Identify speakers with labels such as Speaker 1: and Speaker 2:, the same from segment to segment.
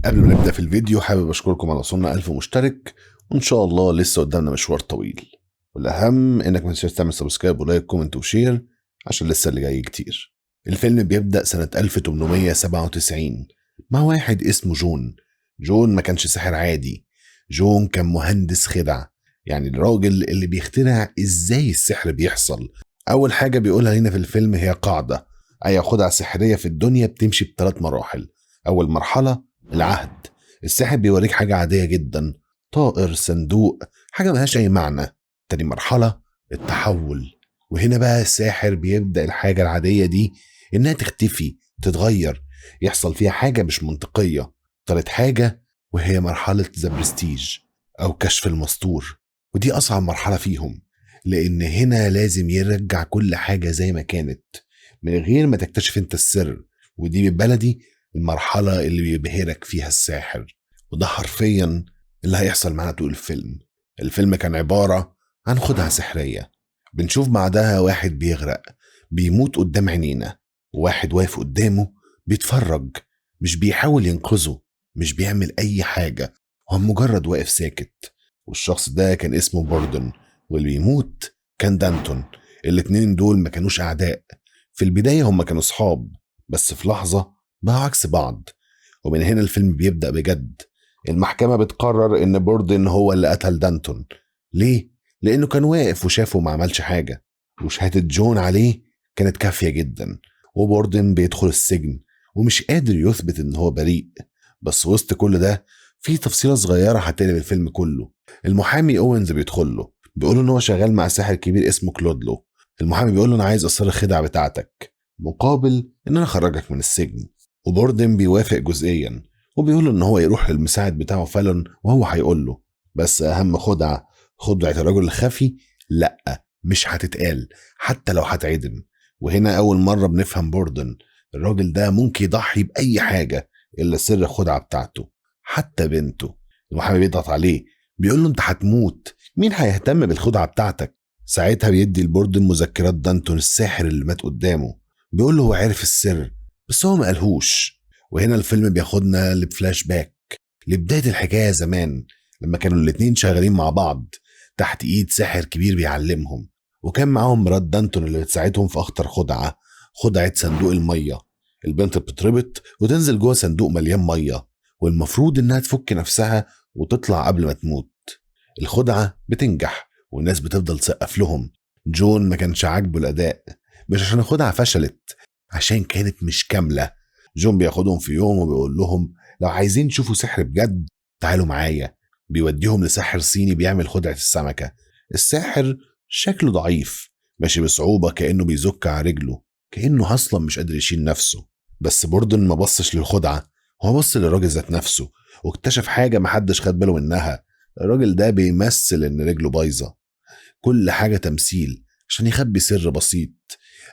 Speaker 1: قبل ما نبدأ في الفيديو حابب أشكركم على وصولنا 1000 مشترك، وإن شاء الله لسه قدامنا مشوار طويل. والأهم إنك ما تنساش تعمل subscribe و like comment و share عشان لسه اللي جاي كتير. الفيلم بيبدأ سنة 1897 مع واحد اسمه جون. جون ما كانش ساحر عادي، جون كان مهندس خدع، يعني الراجل اللي بيخترع ازاي السحر بيحصل. أول حاجة بيقولها لنا في الفيلم هي قاعدة: أي خدعة سحرية في الدنيا بتمشي بثلاث مراحل. أول مرحلة العهد، الساحر بيوريك حاجة عادية جدا، طائر، صندوق، حاجة ملهاش أي معنى. تاني مرحلة التحول، وهنا بقى الساحر بيبدأ الحاجة العادية دي إنها تختفي، تتغير، يحصل فيها حاجة مش منطقية. تالت حاجة وهي مرحلة the prestige أو كشف المستور، ودي أصعب مرحلة فيهم، لأن هنا لازم يرجع كل حاجة زي ما كانت من غير ما تكتشف انت السر. ودي بالبلدي المرحلة اللي بيبهرك فيها الساحر، وده حرفيا اللي هيحصل معانا طول الفيلم. الفيلم كان عبارة عن خدعة سحرية. بنشوف بعدها واحد بيغرق، بيموت قدام عينينا، وواحد واقف قدامه بيتفرج، مش بيحاول ينقذه، مش بيعمل أي حاجة، هو مجرد واقف ساكت. والشخص ده كان اسمه بوردن، واللي بيموت كان دانتون. الاتنين دول ما كانوش أعداء في البداية، هم كانوا صحاب، بس في لحظة بقوا عكس بعض. ومن هنا الفيلم بيبدأ بجد. المحكمة بتقرر إن بوردن هو اللي قتل دانتون. ليه؟ لأنه كان واقف وشافه ما عملش حاجة، وشهادة جون عليه كانت كافية جدا. وبوردن بيدخل السجن ومش قادر يثبت إن هو بريء. بس وسط كل ده في تفصيلة صغيرة هتقلب الفيلم كله. المحامي أوينز بيدخل له، بيقول إن هو شغال مع ساحر كبير اسمه كلودلو. المحامي بيقول له أنا عايز أسرار الخدع بتاعتك مقابل إن أنا أخرجك من السجن. وبوردن بيوافق جزئيا، وبيقول له إن هو يروح للمساعد بتاعه فالون وهو هيقول له. بس أهم خدعة، خدعة الرجل الخفي، لأ مش هتتقال حتى لو هتعدم. وهنا أول مرة بنفهم بوردن الراجل ده ممكن يضحي بأي حاجة إلا سر الخدعة بتاعته، حتى بنته. المحامي بيضغط عليه بيقول له أنت هتموت، مين هيهتم بالخدعة بتاعتك؟ ساعتها بيدي لبوردن مذكرات دانتون الساحر اللي مات قدامه، بيقول له هو عارف السر بس هو ما قالهوش. وهنا الفيلم بياخدنا لفلاش باك، لبداية الحكاية زمان لما كانوا الاتنين شغالين مع بعض تحت ايد ساحر كبير بيعلمهم، وكان معاهم مرات دانتون اللي بتساعدهم في اخطر خدعة، خدعة صندوق المية. البنت بتتربط وتنزل جوه صندوق مليان مية، والمفروض انها تفك نفسها وتطلع قبل ما تموت. الخدعة بتنجح والناس بتفضل تسقف لهم. جون ما كانش عاجبه الاداء، مش عشان الخدعة فشلت، عشان كانت مش كاملة. جون بياخدهم في يوم وبيقول لهم لو عايزين تشوفوا سحر بجد تعالوا معايا. بيوديهم لساحر صيني بيعمل خدعة السمكة. الساحر شكله ضعيف، ماشي بصعوبة كأنه بيزك على رجله، كأنه أصلا مش قادر يشيل نفسه. بس بوردن ما بصش للخدعة، هو بص للراجل ذات نفسه واكتشف حاجة محدش خد باله منها. الراجل ده بيمثل إن رجله بايظة، كل حاجة تمثيل عشان يخبي سر بسيط.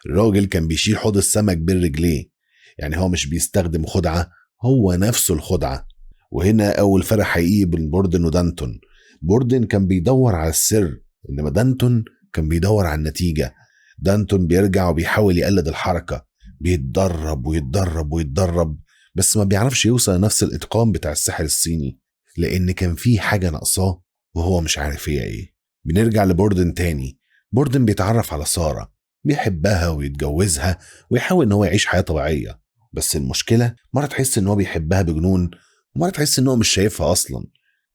Speaker 1: الراجل كان بيشيل حوض السمك بين رجليه، يعني هو مش بيستخدم خدعة، هو نفسه الخدعة. وهنا أول فرق حقيقي بين بوردن ودانتون. بوردن كان بيدور على السر، إنما دانتون كان بيدور على النتيجة. دانتون بيرجع وبيحاول يقلد الحركة، بيتدرب ويتدرب ويتدرب، بس ما بيعرفش يوصل لنفس الإتقان بتاع الساحر الصيني، لأن كان في حاجة ناقصاه وهو مش عارف هي إيه. بنرجع لبوردن تاني. بوردن بيتعرف على سارة، بيحبها ويتجوزها ويحاول إن هو يعيش حياة طبيعية. بس المشكلة مرة تحس إن هو بيحبها بجنون، ومرة تحس إن هو مش شايفها أصلا،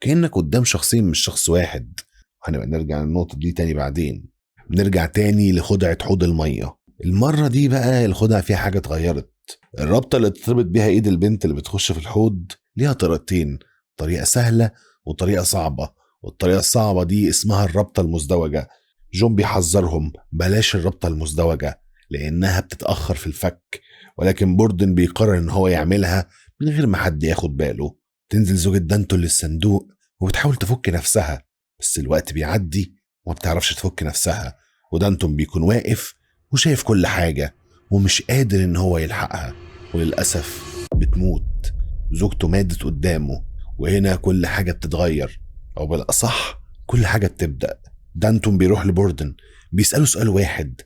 Speaker 1: كأنك قدام شخصين مش شخص واحد. وهنبقى نرجع للنقطة دي تاني بعدين. بنرجع تاني لخدعة حوض المية. المرة دي بقى الخدعة فيها حاجة اتغيرت. الرابطة اللي تربط بيها ايد البنت اللي بتخش في الحوض ليها طريقتين، طريقة سهلة وطريقة صعبة. والطريقة الصعبة دي اسمها الرابطة المزدوجة. جون بيحذرهم بلاش الرابطة المزدوجة لأنها بتتأخر في الفك، ولكن بوردن بيقرر إن هو يعملها من غير ما حد ياخد باله. تنزل زوجة دانتون للصندوق وبتحاول تفك نفسها، بس الوقت بيعدي وما بتعرفش تفك نفسها، ودانتون بيكون واقف وشايف كل حاجة ومش قادر إن هو يلحقها، وللأسف بتموت. زوجته ماتت قدامه، وهنا كل حاجة بتتغير، أو بالأصح كل حاجة بتبدأ. دانتون بيروح لبوردن بيسأله سؤال واحد: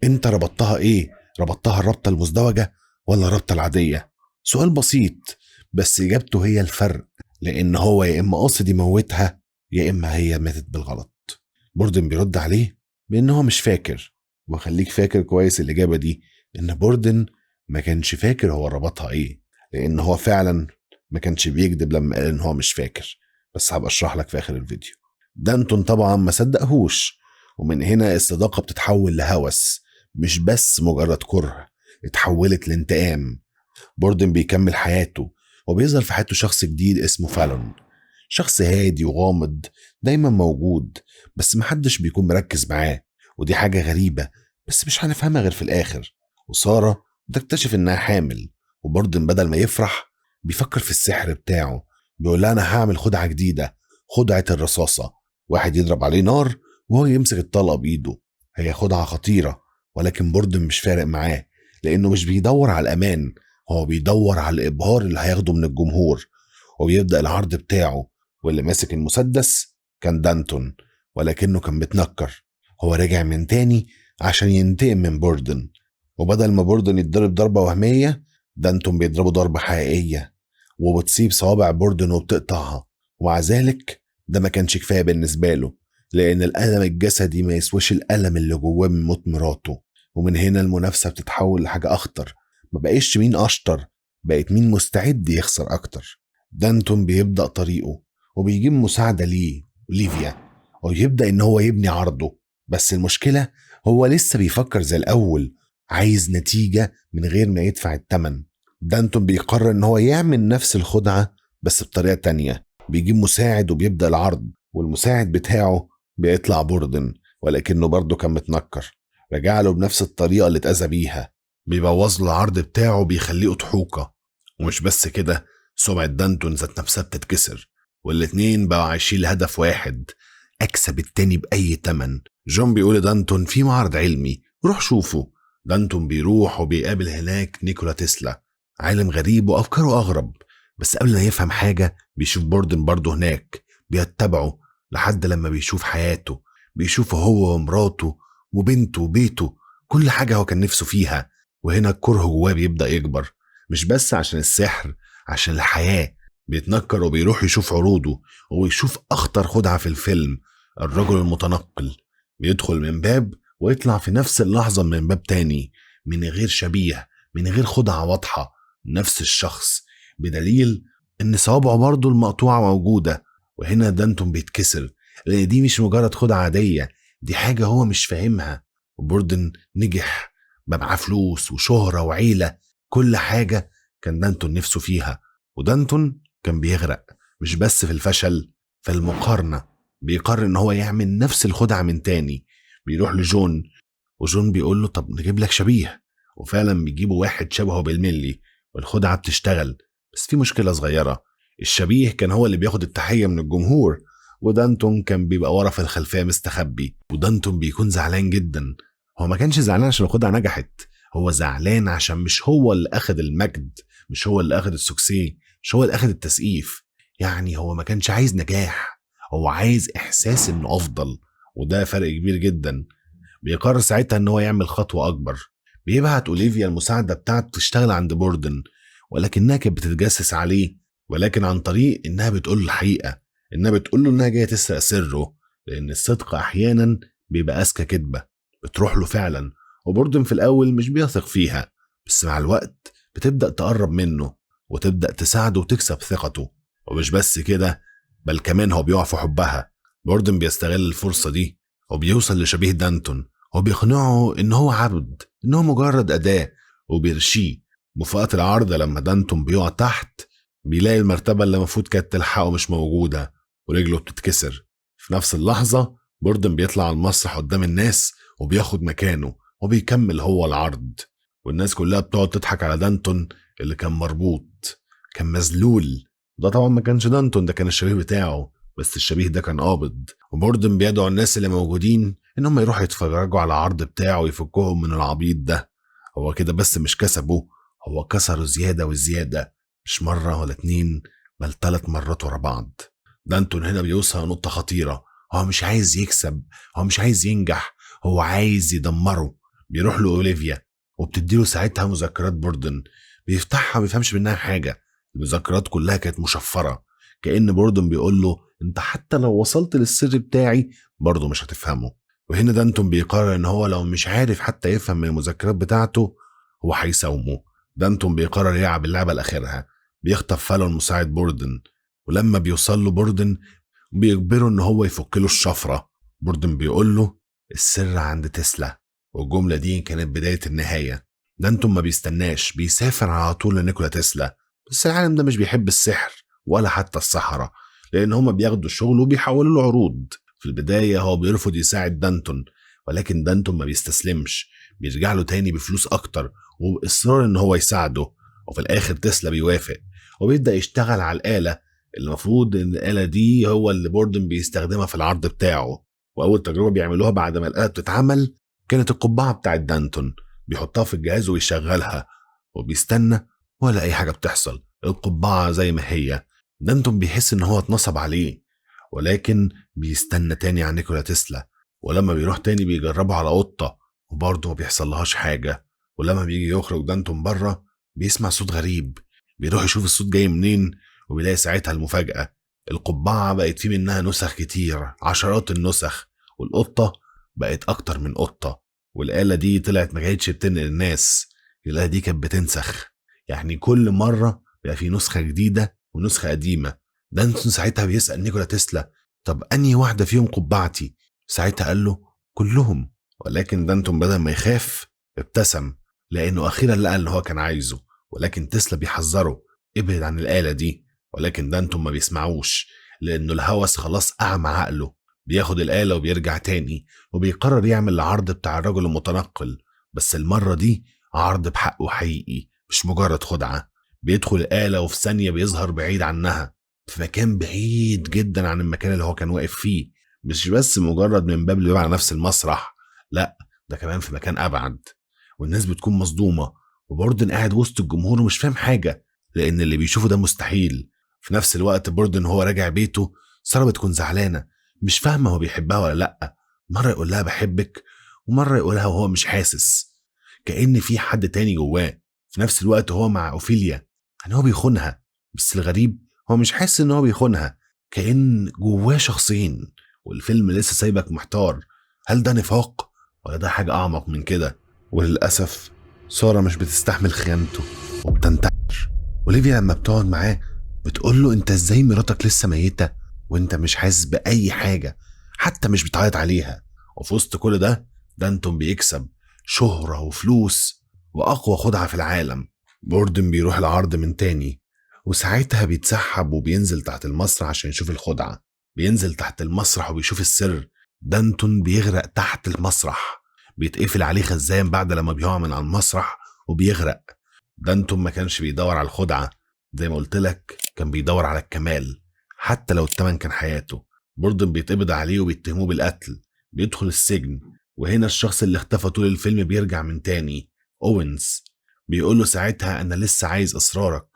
Speaker 1: انت ربطتها ايه؟ ربطتها الربطة المزدوجة ولا الربطة العادية؟ سؤال بسيط، بس إجابته هي الفرق، لأن هو يا إما قاصد يموتها يا إما هي ماتت بالغلط. بوردن بيرد عليه بأن هو مش فاكر، وخليك فاكر كويس الإجابة دي، إن بوردن ما كانش فاكر هو ربطها إيه، لأن هو فعلا ما كانش بيكذب لما قال إن هو مش فاكر، بس هبقى أشرح لك في آخر الفيديو. دانتون طبعا ما صدقهوش، ومن هنا الصداقة بتتحول لهوس، مش بس مجرد كره، اتحولت لانتقام. بوردن بيكمل حياته وبيظهر في حياته شخص جديد اسمه فالون، شخص هادي وغامض دايما موجود، بس محدش بيكون مركز معاه، ودي حاجة غريبة بس مش هنفهمها غير في الآخر. وسارة بتكتشف إنها حامل، وبوردن بدل ما يفرح بيفكر في السحر بتاعه، بيقول لها أنا هعمل خدعة جديدة، خدعة الرصاصة، واحد يضرب عليه نار وهو يمسك الطلقة بإيده. هي خدعة خطيرة، ولكن بوردن مش فارق معاه، لأنه مش بيدور على الأمان، هو بيدور على الإبهار اللي هياخده من الجمهور. وبيبدأ العرض بتاعه، واللي ماسك المسدس كان دانتون، ولكنه كان متنكر. هو رجع من تاني عشان ينتقم من بوردن، وبدل ما بوردن يتضرب ضربة وهمية، دانتون بيضربه ضربة حقيقية، وبتصيب صوابع بوردن وبتقطعها. ومع ذلك ده ما كانش كفاية بالنسبة له، لأن الألم الجسدي ما يسواش الألم اللي جواه من موت مراته. ومن هنا المنافسة بتتحول لحاجة أخطر، ما بقاش مين أشطر، بقت مين مستعد يخسر أكتر. دانتون بيبدأ طريقه وبيجيب مساعدة ليه أوليفيا، ويبدأ إن هو يبني عرضه، بس المشكلة هو لسه بيفكر زي الأول، عايز نتيجة من غير ما يدفع الثمن. دانتون بيقرر إن هو يعمل نفس الخدعة بس بطريقة تانية، بيجيب مساعد وبيبدأ العرض، والمساعد بتاعه بيطلع بوردن، ولكنه برضه كان متنكر. رجع له بنفس الطريقة اللي اتأذى بيها، بيبوظ له العرض بتاعه بيخليه أضحوكة. ومش بس كده، سمعة دانتون ذات نفسها بتتكسر، والاتنين بقوا عايشين لهدف واحد، أكسب التاني بأي تمن. جون بيقول لدانتون في معرض علمي روح شوفه. دانتون بيروح وبيقابل هناك نيكولا تسلا، عالم غريب وأفكاره أغرب، بس قبل ما يفهم حاجة بيشوف بوردن برضه هناك، بيتبعه لحد لما بيشوف حياته، بيشوفه هو ومراته وبنته وبيته، كل حاجة هو كان نفسه فيها. وهنا الكره جواه بيبدأ يكبر، مش بس عشان السحر، عشان الحياة. بيتنكر وبيروح يشوف عروضه، ويشوف أخطر خدعة في الفيلم، الرجل المتنقل. بيدخل من باب ويطلع في نفس اللحظة من باب تاني، من غير شبيه، من غير خدعة واضحة، نفس الشخص، بدليل إن صوابعه برضه المقطوعة موجودة. وهنا دانتون بيتكسر، لأن دي مش مجرد خدعة عادية، دي حاجة هو مش فاهمها. وبوردن نجح، بقى معاه فلوس وشهرة وعيلة، كل حاجة كان دانتون نفسه فيها. ودانتون كان بيغرق، مش بس في الفشل، في المقارنة. بيقرر ان هو يعمل نفس الخدعة من تاني. بيروح لجون، وجون بيقول له طب نجيب لك شبيه، وفعلا بيجيبوا واحد شبهه بالملي، والخدعة بتشتغل. بس في مشكلة صغيرة، الشبيه كان هو اللي بياخد التحية من الجمهور، ودانتون كان بيبقى ورا في الخلفية مستخبي. ودانتون بيكون زعلان جدا. هو ما كانش زعلان عشان الخدعة نجحت، هو زعلان عشان مش هو اللي أخد المجد، مش هو اللي أخد السوكسيه، مش هو اللي أخد التسقيف. يعني هو ما كانش عايز نجاح، هو عايز إحساس إنه أفضل، وده فرق كبير جدا. بيقرر ساعتها إن هو يعمل خطوة أكبر. بيبعت أوليفيا المساعدة بتاعته تشتغل عند بوردن، ولكنها كانت بتتجسس عليه، ولكن عن طريق إنها بتقول له الحقيقة، إنها بتقول له إنها جاية تسرق سره، لأن الصدق أحيانا بيبقى أذكى كدبة. بتروح له فعلا، وبوردن في الأول مش بيثق فيها، بس مع الوقت بتبدأ تقرب منه وتبدأ تساعده وتكسب ثقته. ومش بس كده، بل كمان هو بيقع في حبها. بوردن بيستغل الفرصة دي وبيوصل لشبيه دانتون، وبيقنعه إن هو عبد، إن هو مجرد أداة، وبيرشيه. وفي العرض لما دانتون بيقع تحت، بيلاقي المرتبة اللي المفروض كانت تلحقه مش موجودة، ورجله بتتكسر. في نفس اللحظة بوردن بيطلع على المسرح قدام الناس وبياخد مكانه وبيكمل هو العرض، والناس كلها بتقعد تضحك على دانتون اللي كان مربوط، كان مذلول. ده طبعا ما كانش دانتون، ده كان الشبيه بتاعه، بس الشبيه ده كان قابض. وبوردن بيدعو الناس اللي موجودين ان هم يروحوا يتفرجوا على العرض بتاعه ويفكوهم من العبيط ده. هو كده بس مش كسبه، هو كسره زيادة وزيادة، مش مرة ولا اتنين، بل 3 مرات ورا بعض. دانتون هنا بيوصل نقطة خطيرة، هو مش عايز يكسب، هو مش عايز ينجح، هو عايز يدمره. بيروح له أوليفيا وبتديله ساعتها مذكرات بوردن، بيفتحها ما بيفهمش منها حاجة، المذكرات كلها كانت مشفرة، كأن بوردن بيقول له انت حتى لو وصلت للسر بتاعي برضه مش هتفهمه. وهنا دانتون بيقرر ان هو لو مش عارف حتى يفهم من المذكرات بتاعته هو هيساومه. دانتون بيقرر يلعب اللعبة لآخرها، بيخطف فالون مساعد بوردن، ولما بيوصل له بوردن بيجبره ان هو يفك له الشفرة. بوردن بيقول له السر عند تسلا، والجملة دي كانت بداية النهاية. دانتون ما بيستناش، بيسافر على طول لنيكولا تسلا، بس العالم ده مش بيحب السحر ولا حتى السحرة، لأن هما بياخدوا الشغل وبيحولوا له عروض. في البداية هو بيرفض يساعد دانتون، ولكن دانتون ما بيستسلمش، بيرجع له تاني بفلوس أكتر وبإصرار إن هو يساعده. وفي الآخر تسلا بيوافق وبيبدأ يشتغل على الآلة اللي المفروض إن الآلة دي هو اللي بوردن بيستخدمها في العرض بتاعه. وأول تجربة بيعملوها بعد ما الآلة بتتعمل كانت القبعة بتاعت دانتون، بيحطها في الجهاز ويشغلها وبيستنى، ولا أي حاجة بتحصل، القبعة زي ما هي. دانتون بيحس إن هو اتنصب عليه، ولكن بيستنى تاني عن نيكولا تسلا، ولما بيروح تاني بيجربه على قطة وبرضه ما بيحصلهاش حاجة. ولما بيجي يخرج دانتون بره بيسمع صوت غريب، بيروح يشوف الصوت جاي منين، وبيلاقي ساعتها المفاجأة، القبعة بقت فيه منها نسخ كتير، عشرات النسخ، والقطة بقت أكتر من قطة. والآلة دي طلعت ما كانتش بتنقل الناس، الآلة دي كانت بتنسخ، يعني كل مرة بقى في نسخة جديدة ونسخة قديمة. دانتون ساعتها بيسأل نيكولا تسلا طب أنهي واحدة فيهم قبعتي؟ ساعتها قال له كلهم. ولكن دانتون بدل ما يخاف ابتسم، لأنه أخيرا لقى اللي هو كان عايزه. ولكن تسلا بيحذره ابعد عن الآلة دي، ولكن دانتون ما بيسمعوش لأنه الهوس خلاص أعمى عقله. بياخد الآلة وبيرجع تاني وبيقرر يعمل العرض بتاع الرجل المتنقل، بس المرة دي عرض بحقه حقيقي مش مجرد خدعة. بيدخل الآلة وفي ثانية بيظهر بعيد عنها، في مكان بعيد جدا عن المكان اللي هو كان واقف فيه، مش بس مجرد من باب لباب على نفس المسرح، لا ده كمان في مكان أبعد. والناس بتكون مصدومة، وبوردن قاعد وسط الجمهور ومش فاهم حاجة لأن اللي بيشوفه ده مستحيل. في نفس الوقت بوردن هو راجع بيته، سارة بتكون زعلانة مش فاهمة هو بيحبها ولا لأ، مرة يقول لها بحبك ومرة يقولها وهو مش حاسس، كأن في حد تاني جواه. في نفس الوقت هو مع أوفيليا، يعني هو بيخونها، بس الغريب هو مش حاسس ان هو بيخونها، كأن جواه شخصين. والفيلم لسه سايبك محتار، هل ده نفاق ولا ده حاجة أعمق من كده؟ وللأسف سارة مش بتستحمل خيانته وبتنتحر. أوليفيا لما بتقعد معاه بتقول له انت ازاي مراتك لسه ميتة وانت مش حاسس بأي حاجة، حتى مش بتعيط عليها. وفي وسط كل ده دانتون بيكسب شهرة وفلوس وأقوى خدعة في العالم. بوردن بيروح العرض من تاني، وساعتها بيتسحب وبينزل تحت المسرح عشان يشوف الخدعة. بينزل تحت المسرح وبيشوف السر. دانتون بيغرق تحت المسرح، بيتقفل عليه خزان بعد لما بيقع من على المسرح وبيغرق. دانتون ما كانش بيدور على الخدعة زي ما قلت لك، كان بيدور على الكمال حتى لو التمن كان حياته. بوردن بيتقبض عليه وبيتهموه بالقتل، بيدخل السجن. وهنا الشخص اللي اختفى طول الفيلم بيرجع من تاني، أوينز. بيقول له ساعتها أنا لسه عايز إصرارك.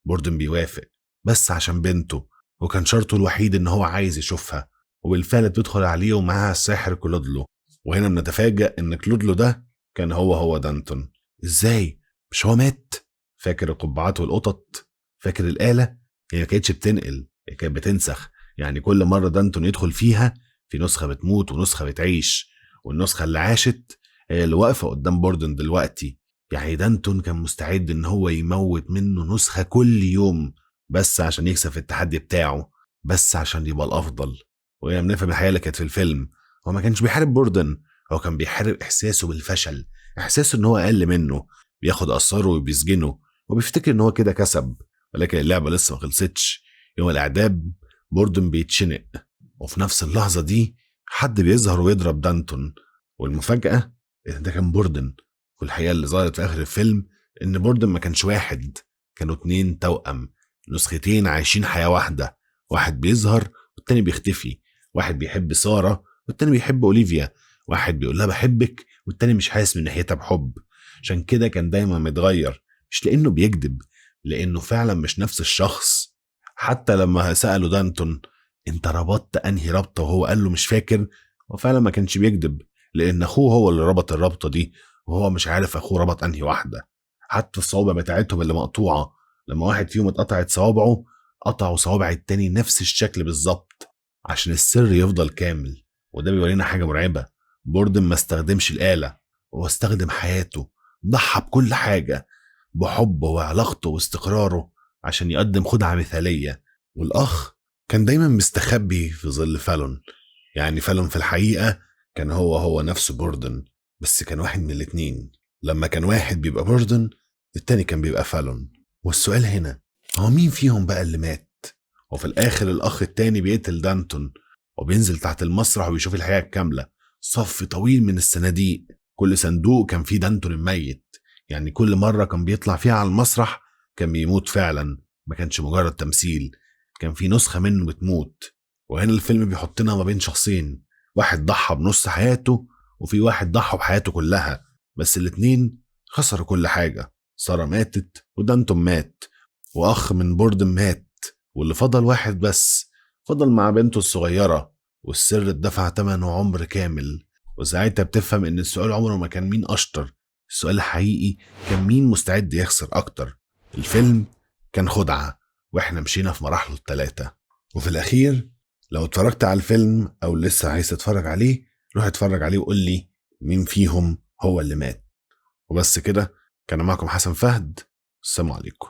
Speaker 1: بوردن بيوافق بس عشان بنته، وكان شرطه الوحيد إن هو عايز يشوفها. وبالفعل بتدخل عليه ومعاها الساحر كلودلو. وهنا بنتفاجأ إن كلودلو ده كان هو دانتون. إزاي؟ مش هو مات؟ فاكر القبعات والقطط؟ فاكر الآلة؟ هي ما كانتش بتنقل، هي كانت بتنسخ. يعني كل مرة دانتون يدخل فيها في نسخة بتموت ونسخة بتعيش، والنسخة اللي عاشت هي اللي واقفة قدام بوردن دلوقتي. يعني دانتون كان مستعد ان هو يموت منه نسخة كل يوم بس عشان يكسب في التحدي بتاعه، بس عشان يبقى الأفضل. وهنا بنفهم الحقيقة اللي كانت في الفيلم، هو ما كانش بيحارب بوردن، هو كان بيحارب إحساسه بالفشل، إحساسه ان هو أقل منه. بياخد أثاره وبيسجنه وبيفتكر ان هو كده كسب، ولكن اللعبة لسه ما خلصتش. يوم الإعدام بوردن بيتشنق، وفي نفس اللحظة دي حد بيظهر ويضرب دانتون. والمفاجأة إن ده كان بوردن. والحقيقة اللي ظهرت في آخر الفيلم إن بوردن ما كانش واحد، كانوا 2 توأم، نسختين عايشين حياة واحدة. واحد بيظهر والتاني بيختفي، واحد بيحب سارة والتاني بيحب أوليفيا، واحد بيقول لها بحبك والتاني مش حاسس من ناحيتها بحب. عشان كده كان دايما متغير، مش لأنه بيكذب، لأنه فعلا مش نفس الشخص. حتى لما سأله دانتون انت ربطت انهي ربطة وهو قال له مش فاكر، هو فعلا ما كانش بيكذب، لأن أخوه هو اللي ربط الربطة دي وهو مش عارف أخوه ربط أنهي واحدة. حتى الصوابع بتاعتهم اللي مقطوعة لما واحد فيهم اتقطعت صوابعه قطعوا صوابع التاني نفس الشكل بالظبط عشان السر يفضل كامل. وده بيورينا حاجة مرعبة، بوردن ما استخدمش الآلة، هو استخدم حياته، ضحى بكل حاجة، بحبه وعلاقته واستقراره عشان يقدم خدعة مثالية. والأخ كان دايما مستخبي في ظل فالون، يعني فالون في الحقيقة كان هو نفسه بوردن، بس كان واحد من الاتنين. لما كان واحد بيبقى بوردن، التاني كان بيبقى فالون. والسؤال هنا هو مين فيهم بقى اللي مات؟ وفي الآخر الأخ التاني بيقتل دانتون وبينزل تحت المسرح وبيشوف الحقيقة الكاملة، صف طويل من الصناديق، كل صندوق كان فيه دانتون الميت. يعني كل مرة كان بيطلع فيها على المسرح كان بيموت فعلا، ما كانش مجرد تمثيل، كان في نسخة منه بتموت. وهنا الفيلم بيحطنا ما بين شخصين، واحد ضحى بنص حياته وفي واحد ضحى بحياته كلها، بس الاتنين خسروا كل حاجة. سارة ماتت ودانتون مات، وأخ من بوردن مات، واللي فضل واحد بس، فضل مع بنته الصغيرة، والسر اتدفع تمنه عمر كامل. وساعتها بتفهم إن السؤال عمره ما كان مين أشطر، السؤال الحقيقي كان مين مستعد يخسر أكتر. الفيلم كان خدعة وإحنا مشينا في مراحله الثلاثة. وفي الأخير لو اتفرجت على الفيلم أو لسه عايز تتفرج عليه، روح اتفرج عليه وقول لي مين فيهم هو اللي مات. وبس كده، كان معكم حسن فهد، السلام عليكم.